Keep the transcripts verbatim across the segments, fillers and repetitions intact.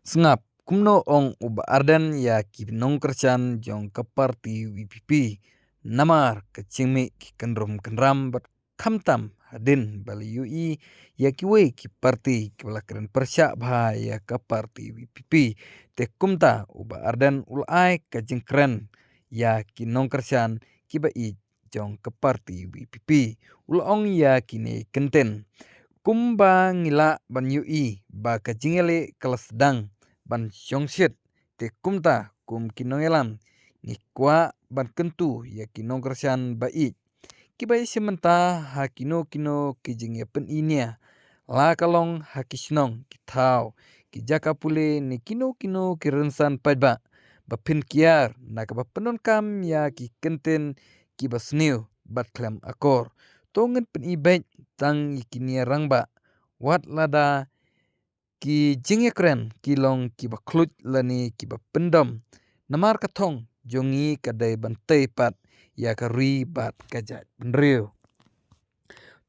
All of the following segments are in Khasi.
Sngap kumno ong u Bah Ardent ïa ki nongkyrshan jong ka party VPP. Namar ka jingmih ki kynrum kynram bad khamtam hadien ba la ïohi ïa kiwei ki party kiba la kren pyrshah bha ïa ka party VPP. Te kumta u Bah Ardent u la ai ka jingkren ïa ki nongkyrshan kiba ïeit jong ka party VPP. U la ong ïa kine ki kyntien: Kumba ngi lah ban ïohi ba ka jingïaleh ka la sdang ban shongshit, te kumta kum ki nongïalam ngi kwah ban kyntu ïa ki nongkyrshan ba ïeit kiba ïashim bynta ha kino kino ki jingïapyni nia, la ka long ha ki shnong ki thaw, ki jaka pule ne kino kino ki rynsan paidbah, ba phin kiar na kaba pyndonkam ïa ki kyntien kiba sniew bad khlem akor. To ngin pyni beit tang ïa ki nia rangbah, wat lada ki jingïakren ki long kiba khluit lane kiba pyndom. Namar ka thong jong ngi ka dei ban tei pat ïa ka ri bad ka jaitbynriew.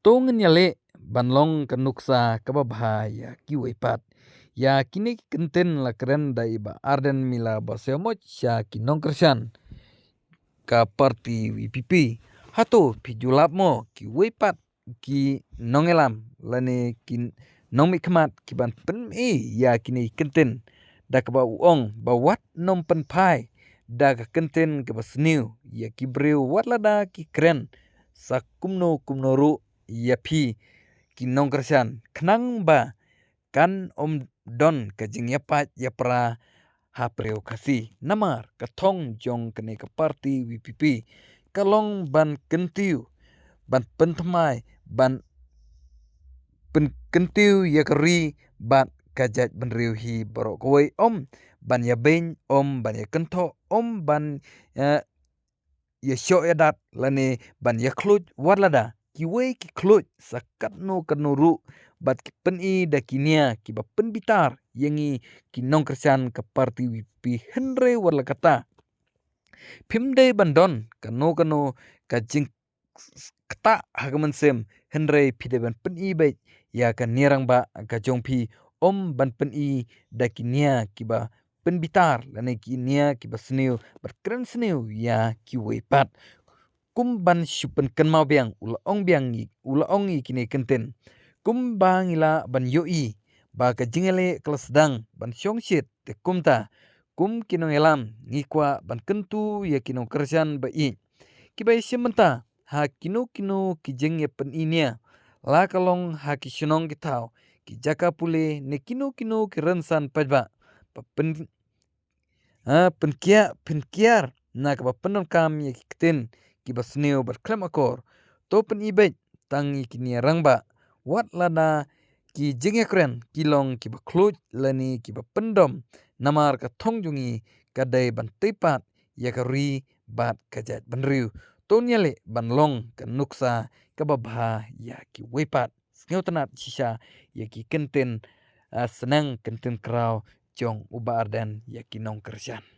To ngin ïaleh ban long ka nuksa kaba bha ïa kiwei pat. Ïa kine ki kyntien la kren da i Bah Ardent Miller Basaiawmoit sha ki nongkyrshan ka party VPP. Hato phi ju lap mo kiwei pat ki nongïalam lane ki nongmihkhmat kiban pyni ïa kine ki kyntien da kaba u ong ba wat nym pynphai da ka kyntien kaba sniew ïa ki briew wat lada ki kren sa kumno kumno ruh ïa phi ki nongkyrshan, khnang ba kan ym don ka jingïapait ïapra ha briew Khasi. Namar ka thong jong kane ka party VPP ka long ban kyntiew, ban pynthymmai, ban pynkyntiew ïa ka ri bad ka jaitbynriew hi baroh kawei, ym ban ïabeiñ, ym ban ïakynthoh, ym ban, eh, ïashoh ïadat lane ban ïakhluit wat lada kiwei ki khluit sa katno katno ruh bad ki pyni da ki nia kiba pynbitar ïa ngi ki nongkyrshan ka party VPP. Hynrei wat la katta phim dei ban don kano kano ka jingktah ha ka mynsiem, hynrei phi dei ban pyni beit ïa ka nia rangbah ka jong phi, ym ban pyni da ki nia kiba pynbitar lane ki nia kiba sniew bad kren sniew ïa kiwei pat. Kum ban shu pynkynmaw biang, u la ong biang, u la ong ïa kine ki kyntien: Kumba ngi lah ban ïohi ba ka jingïaleh ka la sdang ban shongshit, te kumta kum ki nongïalam ngi kwah ban kyntu ïa ki nongkyrshan ba ïeit kiba ïashim bynta ha kino kino ki jingïapyni nia, la ka long ha ki shnong ki thaw, ki jaka pule ne kino kino ki rynsan paidbah, ba pyn, ha, pynkiar, pynkiar na kaba pyndonkam ïa ki ktien kiba sniew bad khlem akor. To pyni beit tang ïa ki nia rangbah, wat lada ki jingïakren ki long kiba khluit lane kiba pyndom, namar ka thong jong ngi ka dei ban tei pat ïa ka ri bad ka jaitbynriew. To ngin ïaleh ban long ka nuksa kaba bha ïa kiwei pat. Sngewtynnat shisha ïa ki kyntien, ah, sneng, kyntien kraw jong u Bah Ardent ïa ki nongkyrshan.